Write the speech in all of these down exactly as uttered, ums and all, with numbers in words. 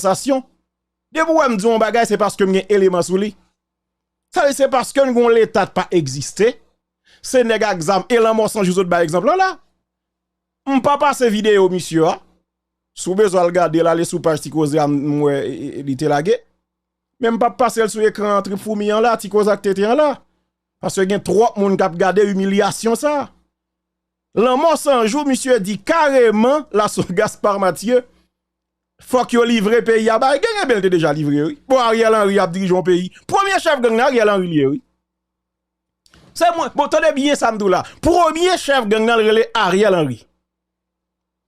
sansasyon. Depi w wè m di w yon bagay, se paske m gen eleman sou li. Sa vle di se paske n gen yon leta k pa egziste. Se nèg ak zam e lanmò san jou sot bay egzanp lan la. M pa pase videyo misye a. Si w bezwen al gade l, ale sou paj Ti Koze a, m wè e, e, li te lage. Men m p ap pase l sou ekran trip foumi an la, Ti Koze ak Tete an la. Paske gen twòp moun k ap gade imilyasyon sa. Lanmò san jou, misye di kareman, Lasso Gaspard Mathieu, fòk yo livre peyi a bay gang, ebyen l te deja livre, wi. Bon, Ariel Henry ap dirije yon peyi. Premye chèf gang nan, Ariel Henry li ye, wi. Se mwen, bon, tande byen sa m di w la. Premye chèf gang nan, l rele Ariel Henry.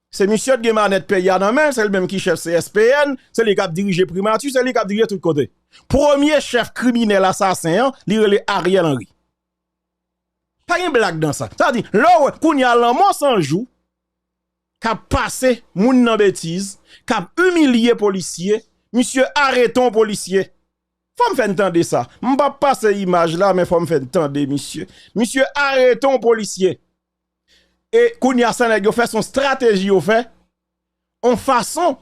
Se misye ki gen manèt peyi a nan men l, se li menm ki chèf C S P N, se li k ap dirije primati, se li k ap dirije tout kote. Premye chèf kriminèl asasen an, li rele Ariel Henry. Pa gen blag nan sa. Sa di, lè w wè kounye a lanmò san jou, k ap pase moun nan betiz, k ap imilye polisye, misye arete yon polisye. Fò m fè n tande sa. M p ap pase imaj la, men fò m fè n tande misye. Misye arete yon polisye. E kounye a sa nèg yo fè, se yon estrateji yo fè, yon fason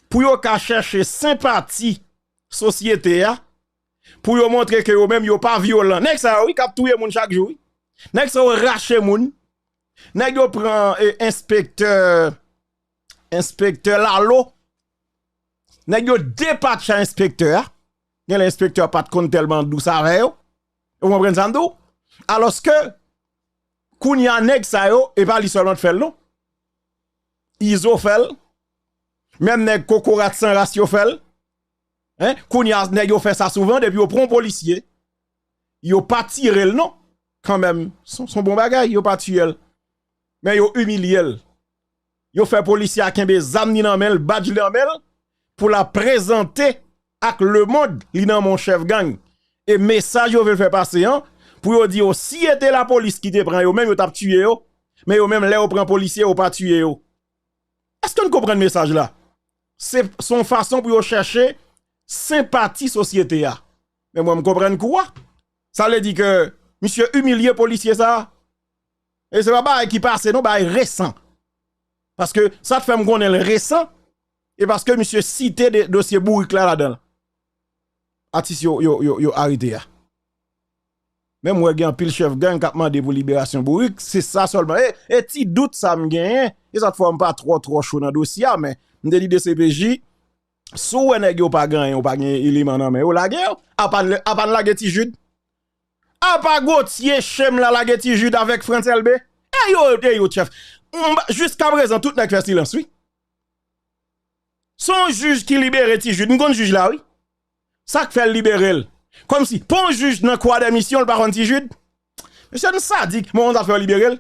pou yo ka chèche senpati sosyete a, pou yo montre ke yo menm yo pa vyolan. Nèg sa yo, wi, k ap touye moun chak jou, wi. Nèg sa yo rache moun. Nèg yo pran, e, enspektè, enspektè Lalo. Nèg yo depatcha enspektè a. Gen lè enspektè a pa t konn tèlman dous avè yo. Ou konprann sa m di w? Alòske, kounye a nèg sa yo, e pa li sèlman t fè l non. Izo fè l. Menm nèg kokorat san ras yo fè l. Hein? Kounye a nèg yo fè sa souvan, depi yo pran yon polisye, yo pa tire l non. Kanmenm, se, se yon bon bagay, yo pa tiye l. Men yo imilye l. Yo fè polisye a kenbe zam li nan men l, badj li nan men l, pou l ap prezante ak lemonn li nan men yon chèf gang. E mesaj yo vle fè pase an, pou yo di yo, si e te lapolis ki te pran yo menm, yo t ap tiye yo. Men yo menm, lè yo pran polisye, yo pa tiye yo. Èske n konprann mesaj la? Se, se yon fason pou yo chèche senpati sosyete a. Men mwen, m konprann kou a. Sa vle di ke misye imilye polisye sa a. E se pa bagay ki pase non, bagay resan. Paske sa t fè m konnen l resan, e paske misye site de, dosye bourik la ladan l. Atis yo, yo, yo, yo arete a. Men m wè gen anpil chèf gang k ap mande pou liberasyon bourik, se sa sèlman. E, e ti dout sa m genyen, e sa t fè m pa twò, twò cho nan dosye a, men m te di D C P J, si w wè nèg yo pa gen anyen, yo pa gen eleman nan men yo, lage yo. Apa n, apa n lage Ti Jid? Apa Gotye Chem la lage Ti Jid avèk Frantz Elbé? E yo, e yo, chèf. M, jiskaprezan, tout nèg fè silans, wi. Se yon jij ki libere Ti Jid. M konn jij la, wi. Sa k fè l libere l? Kòmsi, pa yon jij nan Croix des Missions, l pa konn Ti Jid? Mesye, n sadik, men yon zafè yo libere l.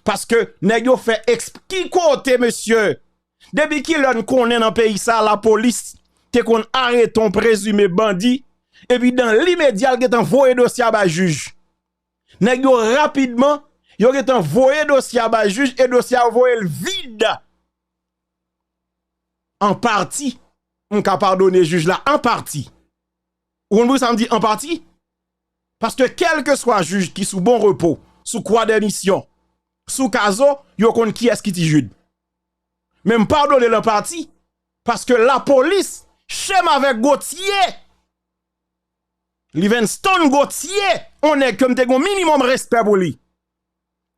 Paske nèg yo fè eksp-, ki kote, mesye? Depi kilè n konnen nan peyi sa, lapolis te konn arete yon prezime bandi, epi dan limedya, l gentan voye dosye a bay jij. Nèg yo rapidman, yo gentan voye dosye a bay jij, e dosye a yo voye l vid. An pati, m ka padone jij la an pati. Ou konn poukisa m di an pati? Paske kèlkeswa jij ki sou bon repo, sou Croix des Missions, sou Cazo, yo konn kiyès ki Ti Jid. Men m padone l an pati, paske lapolis, Chem avèk Gotye, Livenston Gotye, yon nèg ke m te gen yon minimòm respè pou li.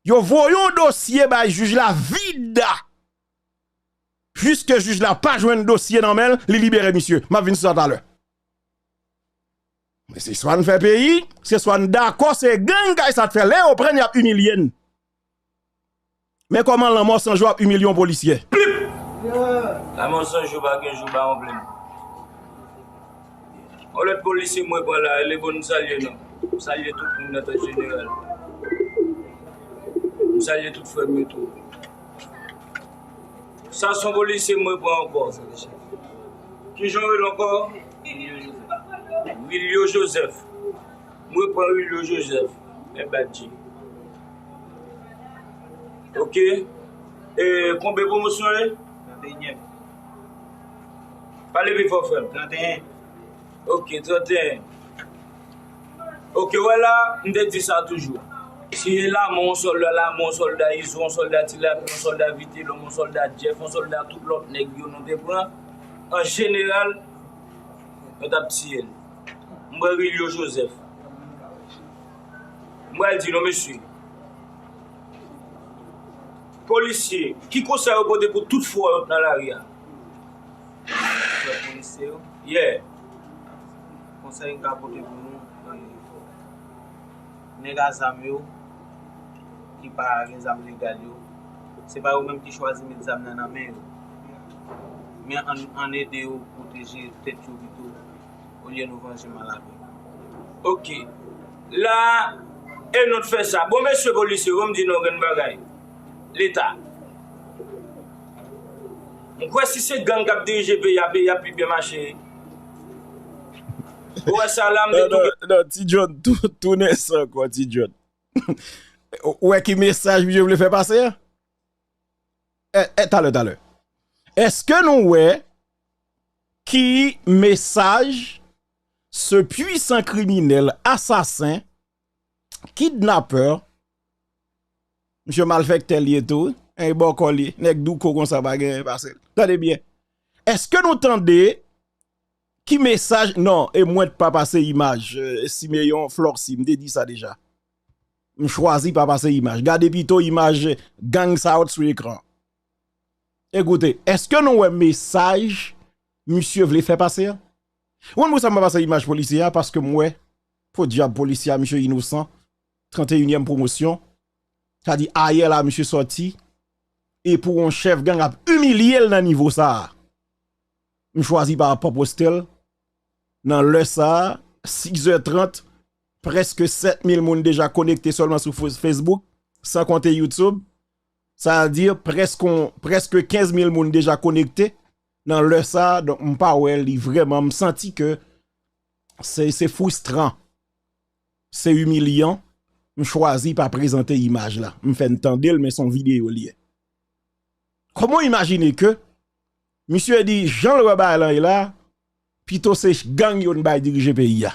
Yo voye yon dosye bay jij la vid. Jiske jij la pa jwenn dosye nan men l, li libere misye. M ap vin sou sa talè. Men se swa n fè peyi, se swa n dakò, se gang k ap sa t fè. Lè yo pran n, y ap imilye n. Men kòman lanmò san jou ap imilye yon polisye. Lanmò san jou pa gen jou ba yon plim. On lòt polisye mwen pran la, e le bon m salye nou. M salye tout moun nan tèt jeneral. M salye tout frè m yo tou. Sa se yon polisye mwen pran ankò. Kijan w rele ankò? Wilio Joseph. Mwen pran Wilio Joseph. Men badji. Ok. E, konbyen pwomosyon e? Trannteyen. Pale pi fò, frè m. Trannteyen. Ok, trannteyen. Ok, wè la, m te di sa toujou. Si e Lamò, yon sòlda Lamò, yon sòlda Izo, yon sòlda Ti Lapli, yon sòlda Vitelòm, yon sòlda Jeff, yon sòlda tout lòt nèg yo nou te pran, An jeneral, yo t ap tiye l. M wè Rilio Joseph. M pral di non, mesye. Polisye, ki konsèy ou pote pou tout frè w nan lari a? Frè polisye yo? Yeah. Konsèy m ka pote pou nou, e, nèg a zam yo, ki pa gen zam legal yo, se pa yo menm ki chwazi met zam nan nan men yo. Men ann, ann ede yo pwoteje tèt yo pito, olye nou vanje mal avè yo. Ok. La, e nou t fè sa. Bon, mesye polisye, ban m di nou yon grenn bagay. Leta. M kwè si se gang k ap dirije peyi a, peyi a pi byen mache. Ou wè sa la, m te Non, non, touke. Non, Ti John, tou-, tounen sa ankò, Ti John. Ou wè ki mesaj misye vle fè pase a? E, e, talè, talè. Èske nou wè ki mesaj ce puissant criminel, assassin, kidnapper, misye malfektè li ye tou, wi. E bòkò li, nèg douko konsa pa gen pase l. Tande byen. Èske nou tande ki mesaj, non, e mwen t pa pase imaj, e, Simeon Florcy, m te di sa deja. M chwazi pa pase imaj. Gade pito imaj gang sa yo t sou ekran. Ekoute, èske nou wè mesaj misye vle fè pase a? Ou konn pou sa m pa pase imaj polisye a, paske m wè, podyab polisye a, misye inosan, trannteyinyèm pwomosyon, sa di ayè la misye sòti, e pou yon chèf gang ap imilye l nan nivo sa a. M chwazi pa, pa poste l. Nan lè sa a, sis è trant, prèske sèt mil moun deja konekte sèlman sou Fo-, Facebook, san konte YouTube. Sa vle di, prèske, prèske kenz mil moun deja konekte nan lè sa a. Donk, m pa wè li vrèman, m santi ke se, se fristran, se imilyan. M chwazi pa prezante imaj la. M fè n tande l, men se yon videyo li ye. Kòman w imajine ke misye di, jan l wè bagay lan ye la, pito se gang yo n bay dirije peyi a?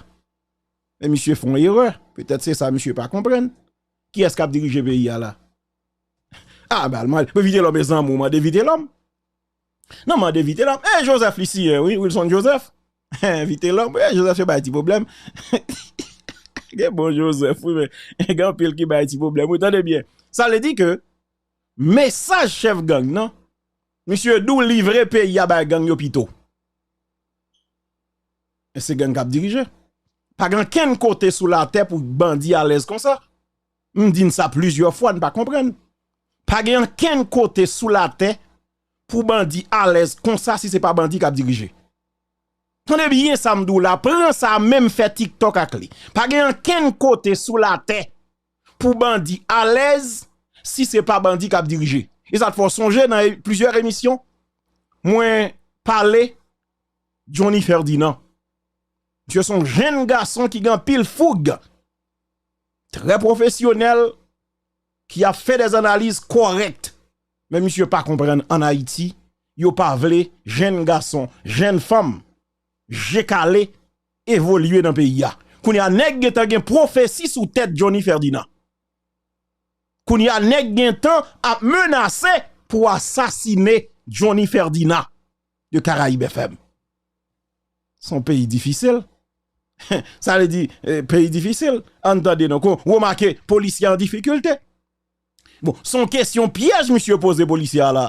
Men misye fè yon erè. Petèt se sa misye pa konprann. Kiyès k ap dirije peyi a la? A, bal, mwen, mwen Vitelòm e zanmi w, mande Vitelòm. Non, mande Vitelòm. E Joseph li siyen, wi, Wilson Joseph. Vitelòm, e Joseph yo bay ti pwoblèm. Gen bon Joseph, wi, men gen anpil ki bay ti pwoblèm. Wi, tande byen. Sa vle di ke mesaj chèf gang nan, misye di w livre peyi a bay gang yo pito. E se gang k ap dirije. Pa gen ankenn kote sou latè pou bandi alèz konsa. M di n sa plizyè fwa, n pa konprann. Pa gen ankenn kote sou latè pou bandi alèz konsa si se pa bandi k ap dirije. Tande byen sa m di w la, pran sa menm fè TikTok ak li. Pa gen ankenn kote sou latè pou bandi alèz si se pa bandi k ap dirije. E sa t fè w sonje nan e-, plizyè emisyon, mwen pale Johnny Ferdinand. Misye se yon jenn gason ki gen anpil foug, trè pwofesyonèl, ki ap fè dè analiz kòrèk. Men misye pa konprann ann Ayiti, yo pa vle jenn gason, jenn fanm, je kale, evolye nan peyi a. Kounye a, nèg gentan gen pwofesi sou tèt Johnny Ferdinand. Kounye a, nèg gentan ap menase pou asasine Johnny Ferdinand de Caraïbes F M. Se yon peyi difisil. Sa vle di, eh, peyi difisil. Ann tande non. Ko-, remake, polisye an difikilte. Bon, se yon kesyon pyèj misye poze polisye a la.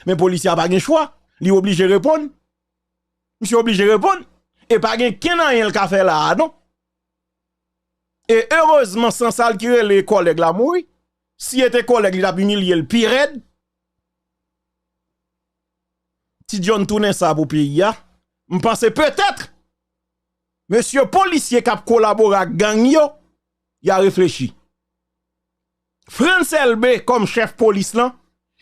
Men polisye a pa gen chwa. Li oblije reponn. Misye oblije reponn. E pa gen kenn anyen l ka fè la a, non. E erezman, Sansal ki rele kòlèg la mouri. Si e te kòlèg li, t ap imilye l pi rèd. Ti John tounen sa pou peyi a. M panse petèt, mesye polisye k ap kolabore ak gang yo, y a reflechi. Frantz Elbé kòm chèf polis lan,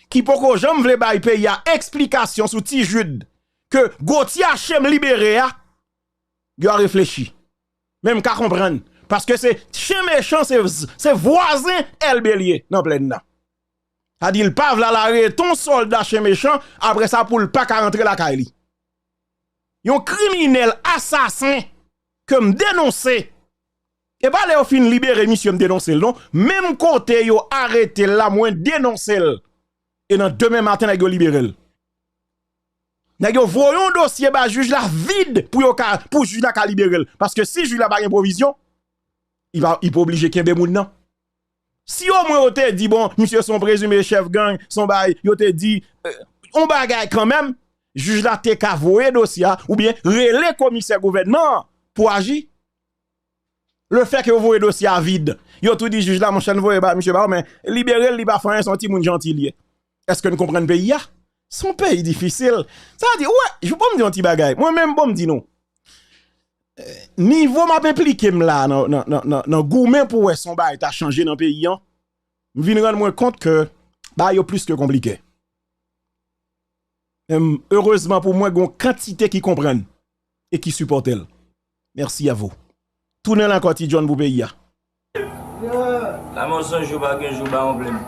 ki poko janm vle bay peyi a eksplikasyon sou Ti Jid ke Gauthier H M libere a, yo a reflechi. Men m ka konprann. Paske se chen mechan, se, se vwazen Elbé li ye nan plèn nan. Sa di l pa vle al arete yon sòlda chen mechan, apre sa pou l pa ka rantre lakay li. Yon kriminèl asasen ke m denonse. E pa lè yo fin libere misye m denonse l non. Menm kote yo arete l la, mwen denonse l. E nan demen maten, nèg yo libere l. Nèg yo voye yon dosye ba jij la vid pou yo ka, pou jij la ka libere l. Paske si jij la pa gen pwovizyon, li pa, li pa oblije kenbe moun nan. Si omwen yo te di, bon, misye se yon prezime chèf gang, se yon bagay, yo te di, euh, yon bagay kanmenm, jij la te ka voye dosye a, oubyen rele komisè gouvènman an pou aji. Lefètke yo voye dosye a vid, yo tou di jij la, monchè, n voye ba misye ba ou, men libere l, li pa fè anyen, se yon timoun janti li ye. Èske n konprann peyi a? Se yon peyi difisil. Sa vle di, wè, j-, bon, m di yon ti bagay. Mwen menm, bon, m di nou. Eh, nivo m ap enplike m la nan, nan, nan, nan, nan goumen pou wè si yon bagay ta chanje nan peyi an, m vin rann mwen kont ke bagay yo plis ke konplike. Em, erezman pou mwen, gen yon kantite ki konprann e ki sipòte l. Merci à vous. Tounen l ankò, Ti John, pou peyi a. La mò san jou pa gen jou ba yon plenn.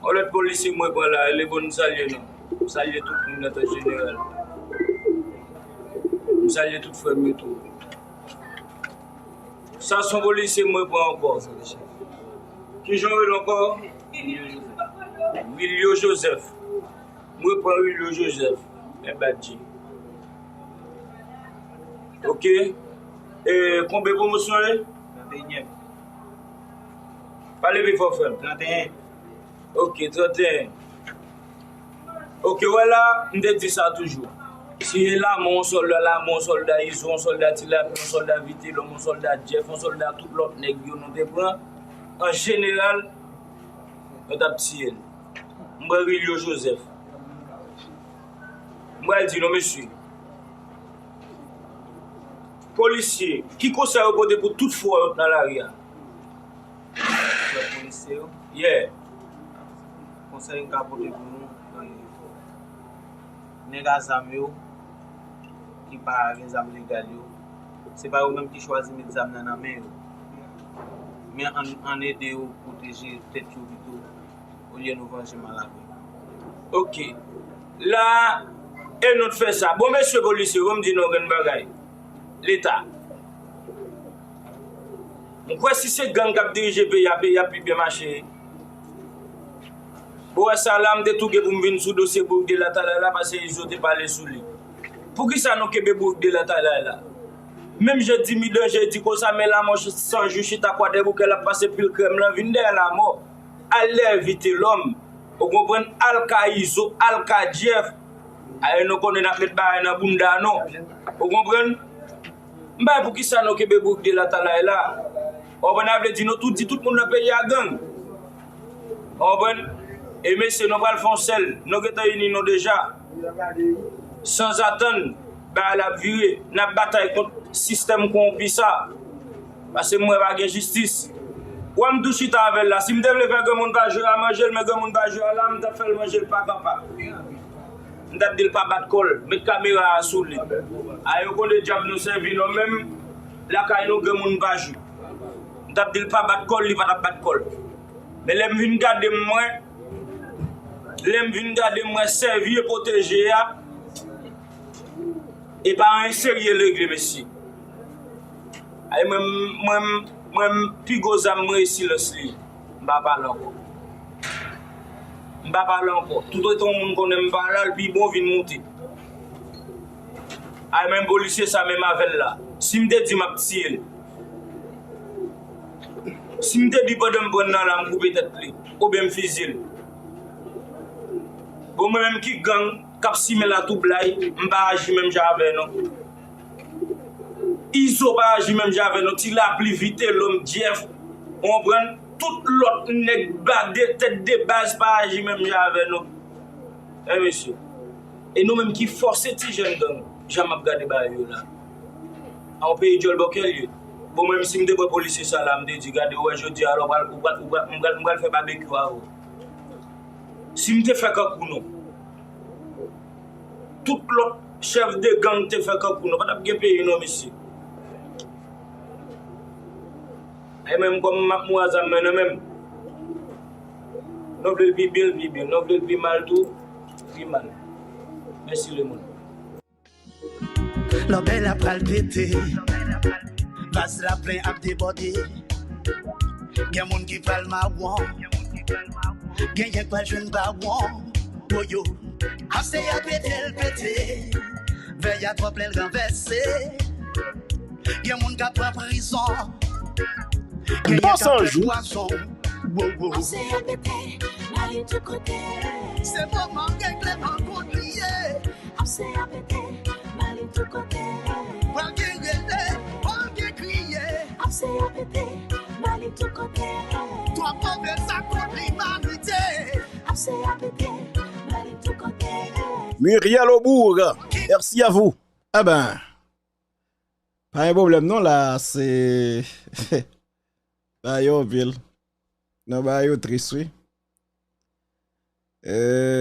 On lòt polisye mwen pran la, e le bon m salye nou. M salye tout moun nan tan jeneral. M salye tout frè m yo tou. Sa se yon polisye mwen pran ankò. Kijan w rele ankò? Wilio Joseph. Mwen pran Wilio Joseph. Men badji. Ok. E, konbyen pwomosyon ye? Trannteyen. Pale pi fò, frè m. Trannteyen. Ok, trannteyen. Ok, wè la, m te di sa toujou. Si e Lamò, yon sòlda Lamò, yon sòlda Izo, yon sòlda Ti Lapli, yon sòlda Vitelòm, yon sòlda Jeff, yon sòlda tout lòt nèg yo nou te pran, an jeneral, yo t ap tiye l. M pran Wilio Joseph. M pral di nou, mesye. Polisye, ki konsèy ou pote pou tout frè w nan lari a? Frè polisye yo? Yeah. Konsèy m ka pote pou nou, e, nèg a zam yo, ki pa gen zam legal yo, se pa yo menm ki chwazi met zam nan nan men yo. Men ann, ann ede yo pwoteje tèt yo pito, olye nou vanje mal avè yo. Ok. La, e nou t fè sa. Bon, mesye polisye, bon, m di nou yon grenn bagay. Leta. M kwè si se gang k ap dirije peyi a, peyi a pi byen mache. Bon, wè sa la, m te tou gen pou m vin sou dosye Bourik de Latalay la, paske Izo te pale sou li. Poukisa nou kenbe Bourik de Latalay la? Menm jan Dimi Danje di konsa, men Lamò san jou chita Kwadèboukè, l ap pase pil krèm lan vin dèyè Lamò. Al dèyè Vitelòm. Ou konprann? Al ka Izo, al ka Jeff. Aye nou konnen n ap met bagay nan bounda nou. Ou konprann? M pa wè poukisa nou kenbe Bourik de Latalay la. Ou konprann? Sa vle di nou tou di tout moun nan peyi a gang. Ou konprann? E mesye, nou pral fè yon sèl. Nou gentan ini nou deja. Sanzatann, bagay la ap vire. N ap batay kont sistèm kowonpi sa. Paske m wè pa gen jistis. Wè m tou chita avè l la. Si m te vle fè granmoun pa jwe a manje l, men granmoun pa jwe a la, m t ap fè l manje l pa kanpa. M t ap di l pa bat kò l. Met kamera a sou li. A yo konn de djab nou sèvi non menm. Lakay nou granmoun pa jwe. M t ap di l pa bat kò l, li pa t ap bat kò l. Men lè m vin gade m wè, lè m vin gade m wè sèvi e pwoteje a, e pa anyen serye l regle, mesye. Ay, mwen, mwen, mwen, pi gwo zam mwen e silans li. M pa pale ankò. M pa pale ankò. Toutotan yon moun konnen m pa la, l pi bon vin moute. Ay, menm polisye sa menm avè l la. Si m te di m ap tiye l. Si m te di pandan m pran nan la, m koupe tèt li. Oubyen m fizye l. Bon, mwen menm ki gang k ap simen latwoublay, m pa aji menm jan avè nou. Izo pa aji menm jan avè nou. Ti Lapli, Vitelòm, Jeff, ou konprann? Tout lòt nèg ba de tèt de baz pa aji menm jan avè nou. E mesye. E nou menm ki fòse ti jèn gang, jan m ap gade bagay yo la. A yon peyi djòl bòkè l ye. Bon, mwen menm si m te pran polisye sa la, m te di, gade, ou wè jodi a la, ou pral, ou pral, ou pral, m pral, m pral fè babekyou avè w. Si m te fè kankou nou, tout lòt chèf de gang te fè kankou nou, pa t ap gen peyi non, mesye. E menm kòm m ap mouri a zam mwen nan men m. Nou vle l pi byen, l pi byen. Nou vle l pi mal tou, pi mal. Mèsi lemonn. Lanmè la pral pete. Baz la plen ap debòde. Gen moun ki pral mawon. Genyen k pral jwenn bawon. Woyo. Ap se a pete l pete. Vèy a twò plen l ranvèse. Gen moun k ap pran prizon. Gen yon k ap pran pwazon. Wo, wo. Ap se a pete, malin tout kote. Se moman gen Clement kont li ye. Ap se a pete, malin tout kote. Pral gen rele, pral gen kriye. Ap se a pete, malin tout kote. Twòp move sa kont limanite. Ap se a pete, malin tout kote. Muriel Aubourg, merci à vous. Ah ben, pa gen pwoblèm non la, se ba yo anpil. Non, ba yo tris, wi. Euh,